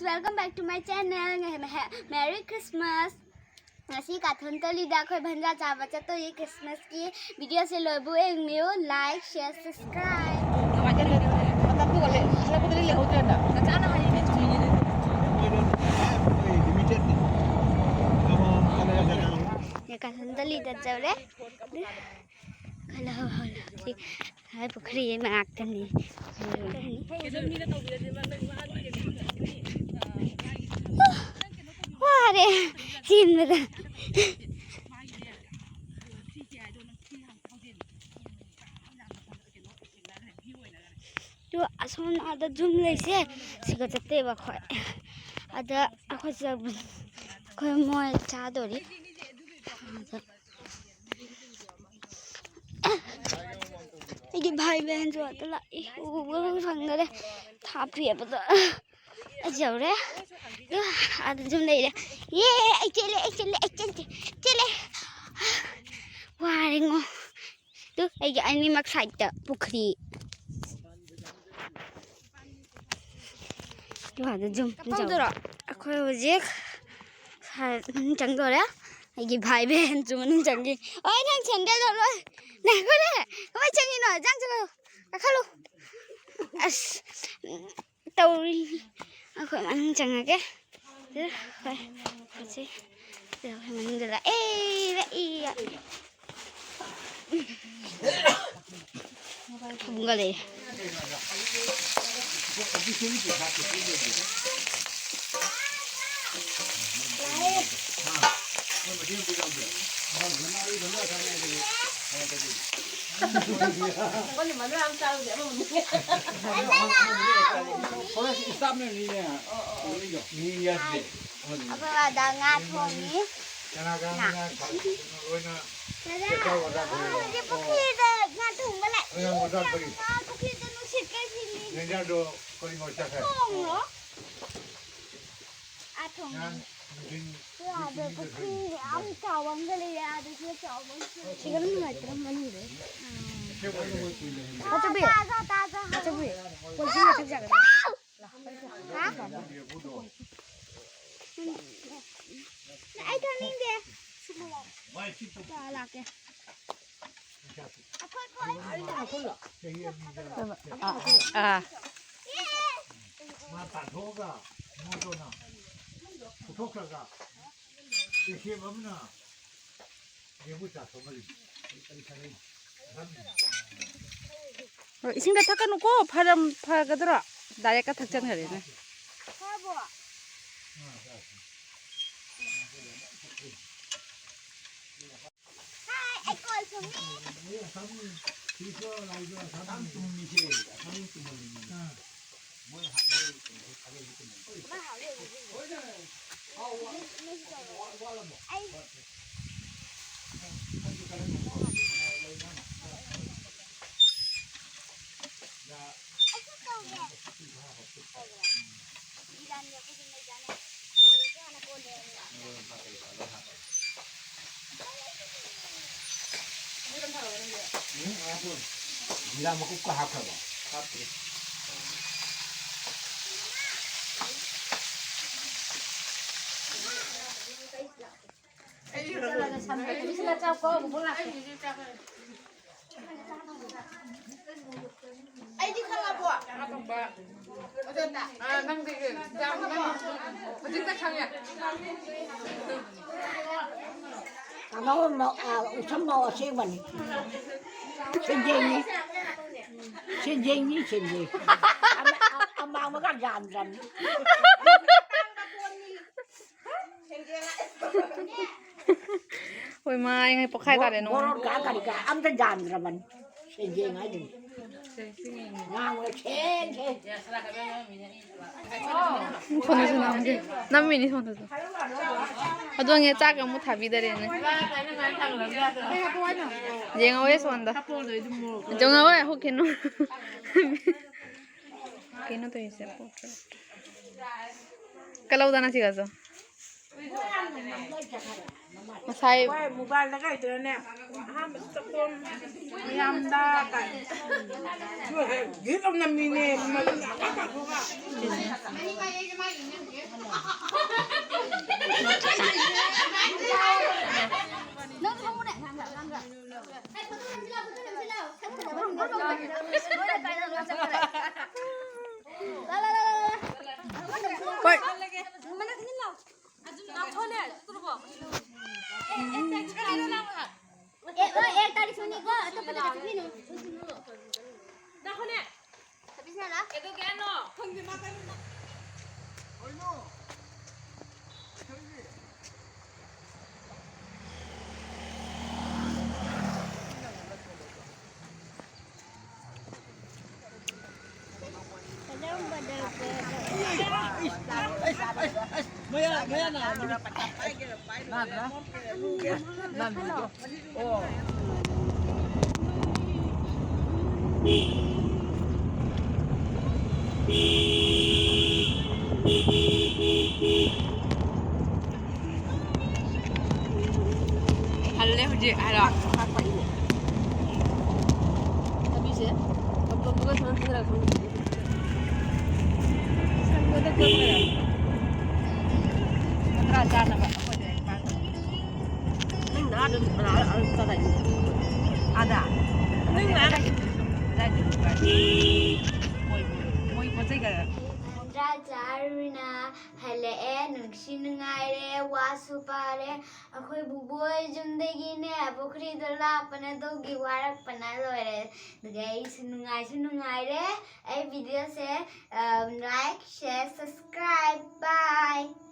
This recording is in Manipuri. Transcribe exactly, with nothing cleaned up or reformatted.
Welcome back to my channel. Merry Christmas. ꯉꯁꯤ ꯀꯥꯊꯣꯟ ꯇꯣꯂꯤꯗ ꯑꯩꯈꯣꯏ ꯚꯟꯖꯥ ꯆꯥꯕ ꯆꯠꯇꯣꯔꯤ꯫ ꯈ꯭ꯔꯤꯁꯃꯥꯁꯀꯤ ꯚꯤꯗꯤꯑꯣꯁꯦ ꯂꯣꯏꯕꯨ ꯌꯦꯡꯕꯤꯌꯨ꯫ Like, share, subscribe. ꯃꯇꯝꯗꯨꯒ ꯂꯩ-, ꯍꯜꯂꯛꯄꯗꯗꯤ ꯂꯩꯍꯧꯗ꯭ꯔꯦꯅ꯫ ꯅꯆꯥꯅ ꯍꯥꯏꯔꯤꯅꯦ, ꯆꯨꯝꯃꯤꯅꯦ꯫ ꯀꯥꯊꯣꯟ ꯇꯣꯂꯤꯗ ꯆꯠꯂꯦ꯫ Hello, hello. ꯁꯤ ꯍꯥꯏ ꯄꯨꯈ꯭ꯔꯤ ꯃꯅꯥꯛꯇꯅꯤ꯫ ꯋꯥꯔꯦ ꯆꯦꯟꯕꯗ꯫ ꯑꯗꯨ ꯑꯁꯣꯝ ꯑꯥꯗ ꯖꯨꯝ ꯂꯩꯁꯦ, ꯁꯤꯒ ꯆꯠꯇꯦꯕ ꯑꯩꯈꯣꯏ꯫ ꯑꯗ ꯑꯩꯈꯣꯏ ꯆꯠ-, ꯑꯩꯈꯣꯏ ꯃꯣꯏ ꯆꯥꯗꯣꯔꯤ꯫ ꯑꯗ ꯑꯩꯒꯤ ꯚꯥꯏ ꯕꯦꯟꯁꯨ ꯑꯗ ꯂꯥꯛꯏ, ꯎꯕ ꯐꯪꯗꯔꯦ꯫ ꯊꯥꯞꯄꯤ ꯑꯕꯗ꯫ ꯑꯩ ꯌꯧꯔꯦ꯫ ꯑꯗ ꯖꯨꯝ ꯂꯩꯔꯦ꯫ ꯌꯦ, ꯑꯩ ꯆꯦꯜꯂꯦ, ꯑꯩ ꯆꯦꯜꯂꯦ, ꯑꯩ ꯆꯦꯜꯂꯦ, ꯆꯦꯜꯂꯦ꯫ ꯋꯥꯔꯦꯉꯣ꯫ ꯇꯨ, ꯑꯩꯒꯤ ꯑꯅꯤꯃꯛ ꯁꯥꯏꯗꯇ ꯄꯨꯈ꯭ꯔꯤ꯫ ꯇꯨ, ꯑꯗ ꯖꯨꯝ, ꯖꯨꯝ꯫ ꯀꯞꯄꯧꯗꯣꯔꯣ? ꯑꯩꯈꯣꯏ ꯍꯧꯖꯤꯛ ꯁꯥꯏ-, ꯃꯅꯨꯡ ꯆꯪꯗꯣꯔꯦ꯫ ꯑꯩꯒꯤ ꯚꯥꯏ ꯕꯦꯟꯁꯨ ꯃꯅꯨꯡ ꯆꯪꯈꯤ꯫ ꯑꯣꯏ, ꯅꯪ ꯁꯦꯟꯗꯜꯗꯣ ꯂꯣꯏ ꯅꯥꯈꯣꯔꯦ꯫ ꯀꯃꯥꯏ ꯆꯪꯉꯤꯅꯣ? ꯆꯪ ꯆꯠꯂꯣ꯫ ꯀꯥꯈꯠꯂꯨ꯫ ꯑꯁ꯫ ꯇꯧꯔꯤ꯫ ꯑꯩꯈꯣꯏ ꯃꯅꯨꯡ ꯆꯪꯉꯒꯦ꯫ ꯍꯣꯏ, ꯍꯧꯖꯤꯛ ꯑꯩꯈꯣꯏ ꯃꯅꯨꯡꯗ ꯂꯥꯛꯑꯦ, ꯂꯥꯛꯏ꯫ ꯊꯨꯝꯒ ꯂꯩ꯫ ꯍꯣꯔꯦꯟ ꯏꯁꯇꯥꯞꯅꯦ ꯃꯤꯅꯦ꯫ ꯃꯤ ꯌꯥꯗꯦ꯫ ꯑꯩꯈꯣꯏ ꯕꯥꯗ ꯉꯥ ꯊꯣꯡꯉꯤ꯫ ꯀꯅꯥ ꯀꯅꯥ ꯉꯥ ꯊꯣꯡꯉꯤꯅꯣ? ꯂꯣꯏꯅ ꯗꯗꯥ, ꯍꯧꯖꯤꯛ ꯄꯨꯈ꯭ꯔꯤꯗ ꯉꯥ ꯊꯣꯡꯕ ꯂꯥꯛꯏ꯫ ꯑꯉꯥꯡ ꯃꯆꯥ ꯀꯔꯤ? ꯉꯥ ꯄꯨꯈ꯭ꯔꯤꯗ ꯅꯨꯡꯁꯤꯠꯀ ꯁꯤꯠꯂꯤ꯫ ꯔꯦꯟꯖꯔꯗꯣ ꯀꯔꯤ ꯃꯣꯏ ꯆꯠꯈ꯭ꯔꯦ? ꯊꯣꯡꯂꯣ? ꯑꯥ, ꯊꯣꯡ꯫ ꯉꯔꯥꯡ ꯅꯨꯡꯊꯤꯟ ꯌꯥꯗꯦ, ꯄꯨꯈ꯭ꯔꯤ ꯌꯥꯝ ꯆꯥꯎꯕ ꯑꯃꯒ ꯂꯩꯌꯦ, ꯑꯥꯗꯁꯨ ꯆꯥꯎꯕ ꯑꯃꯁꯨ ꯂꯩꯌꯦ꯫ ꯁꯤꯒꯅ ꯅꯨꯡꯉꯥꯏꯇ꯭ꯔꯣ ꯃꯅꯨꯡꯗ? ꯎꯝ꯫ ꯑꯆꯧꯕꯤ꯫ ꯇꯥꯖꯥ, ꯇꯥꯖꯥ, ꯇꯥꯖꯥ꯫ ꯑꯆꯧꯕꯤ꯫ ꯀꯣꯜꯁꯤ ꯃꯊꯛ ꯌꯥꯒꯗ꯭ꯔꯥ? ꯍꯥ? ꯑꯥ, ꯑꯥ꯫ ꯃꯥ ꯇꯥꯟꯊꯣꯛꯑꯒ ꯃꯣꯇꯣꯔꯅ ꯄꯨꯊꯣꯛꯈ꯭ꯔꯒ ꯇꯦꯛꯁꯦꯞ ꯑꯃꯅ ꯂꯦꯝꯕꯨ ꯆꯥ ꯊꯣꯛꯍꯜꯂꯤ꯫ ꯍꯣꯏ, ꯏꯁꯤꯡꯗ ꯊꯛꯀꯅꯨꯀꯣ, ꯐꯔꯝ-, ꯐꯒꯗ꯭ꯔꯣ? ꯗꯥꯏꯔꯦꯛꯀ ꯊꯛꯆꯟꯈ꯭ꯔꯦꯅꯦ꯫ ꯖꯤꯔꯥ ꯃꯀꯨꯞꯀ ꯍꯥꯞꯈ꯭ꯔꯕꯣ? ꯍꯥꯞꯇ꯭ꯔꯤ꯫ ꯑꯩꯗꯤ ꯈꯪꯉꯕꯣ? ꯑꯥ, ꯅꯪꯗꯤ ꯌꯥꯝ, ꯅꯪ ꯍꯧꯖꯤꯛꯇ ꯈꯪꯉꯦ꯫ ꯀꯥꯡꯍꯧ ꯃ-, ꯑ, ꯎꯁꯝ ꯃꯧ ꯑꯁꯦꯡꯕꯅꯤ꯫ ꯁꯦꯟꯖꯦꯡꯅꯤ꯫ ꯁꯦꯟꯖꯦꯡꯅꯤ, ꯁꯦꯟꯖꯦꯡ꯫ ꯑꯃ-, ꯑ-, ꯑꯃꯥꯡꯕꯒ ꯌꯥꯟꯗ꯭ꯔꯕꯅꯤ꯫ ꯍꯣꯏ, ꯃꯥ ꯑꯩ ꯄꯣꯛꯈꯥꯏ ꯇꯥꯔꯦ, ꯅꯣꯡ꯫ ꯕꯣꯔꯣꯟ ꯀꯥ ꯀꯔꯤ ꯀꯥ ꯑꯝꯇ ꯌꯥꯟꯗ꯭ꯔꯕꯅꯤ꯫ ꯁꯦꯟꯖꯦꯡ ꯍꯥꯏꯗꯨꯅꯤ꯫ ꯉꯥꯡꯕꯗ ꯁꯦꯡ ꯁꯦꯡ꯫ ꯐꯣꯟꯗꯁꯨ ꯅꯝꯒꯦ꯫ ꯅꯝꯃꯤꯅꯤ ꯐꯣꯟꯗꯁꯨ꯫ ꯑꯗꯨ ꯉꯦ ꯆꯥꯛ ꯑꯃꯨꯛ ꯊꯥꯕꯤꯗꯔꯦꯅꯦ꯫ ꯌꯦꯡꯉꯧꯋꯦ ꯁꯣꯟꯗ꯫ ꯌꯦꯡꯉꯧꯋꯦ ꯍꯨꯛ ꯀꯩꯅꯣ꯫ ꯀꯩꯅꯣ ꯇꯧꯔꯤꯁꯦ? ꯀꯂꯧꯗꯅ ꯁꯤꯒꯁꯨ꯫ ꯉꯁꯥꯏ ꯍꯣꯏ, ꯃꯣꯕꯥꯏꯜꯗ ꯀꯩꯗꯅꯅꯦ, ꯑꯍꯥꯟꯕ ꯆꯠꯄ ꯃꯌꯥꯝꯗ ꯀꯥꯏ꯫ ꯒꯤꯠ ꯑꯃ ꯅꯝꯃꯤꯅꯦ, ꯃꯗꯨꯅ ꯑꯃ ꯀꯥꯊꯣꯛꯑꯒ꯫ ꯅꯪꯁꯨ ꯐꯝꯃꯨꯅꯦ꯫ ꯍꯣꯏ꯫ ꯑꯦ, ꯑꯣ, ꯑꯦ, ꯇꯥꯔꯤꯛ ꯁꯣꯅꯤꯀꯣ, ꯑꯇꯣꯞꯄꯗ ꯆꯠꯈꯤꯅꯨ꯫ ꯆꯠꯄꯤꯁꯤꯅ ꯂꯥꯛ꯫ ꯍꯜꯂꯦ ꯍꯧꯖꯤꯛ ꯍꯥꯏꯔꯣ꯫ ꯊꯕꯤꯁꯦ ꯀꯞ ꯀꯞꯄꯒ ꯁꯨꯃꯥꯏꯅ ꯊꯥꯗꯔꯒ ꯊꯝꯃꯦ꯫ ꯁꯪꯕꯗ ꯀꯣꯠꯄ ꯌꯥꯏ꯫ ꯅꯠꯇ꯭ꯔꯥ ꯆꯥꯅꯕ ꯑꯩꯈꯣꯏꯗ ꯍꯦꯛ ꯄꯥꯟꯕ꯫ ꯅꯪ ꯅꯥꯗ ꯑꯗꯨꯝ ꯆꯥꯗꯥꯏꯅꯦ? ꯑꯥꯗ? ꯅꯪ ꯅꯥꯗ? ꯀꯗꯥꯏꯗ? ꯃꯣꯏ, ꯃꯣꯏ ꯄꯣꯠ ꯆꯩ ꯈꯔ꯫ ꯃꯟꯗ꯭ꯔꯥ ꯆꯥꯔꯨꯅ ꯍꯜꯂꯛꯑꯦ, ꯅꯨꯡꯁꯤ ꯅꯨꯡꯉꯥꯏꯔꯦ, ꯋꯥꯁꯨ ꯄꯥꯔꯦ꯫ ꯑꯩꯈꯣꯏ ꯕꯨꯕꯣꯏ ꯌꯨꯝꯗꯒꯤꯅꯦ ꯄꯨꯈ꯭ꯔꯤꯗꯣ ꯂꯥꯞꯄꯅ ꯇꯧꯒꯤ ꯋꯥꯔꯛꯄꯅ ꯂꯣꯏꯔꯦ꯫ ꯑꯗꯨꯒ ꯑꯩꯁꯨ ꯅꯨꯡꯉꯥꯏꯁꯨ ꯅꯨꯡꯉꯥꯏꯔꯦ꯫ ꯑꯩ ꯚꯤꯗꯤꯑꯣꯁꯦ, ꯑꯝ, like, share, subscribe, bye꯫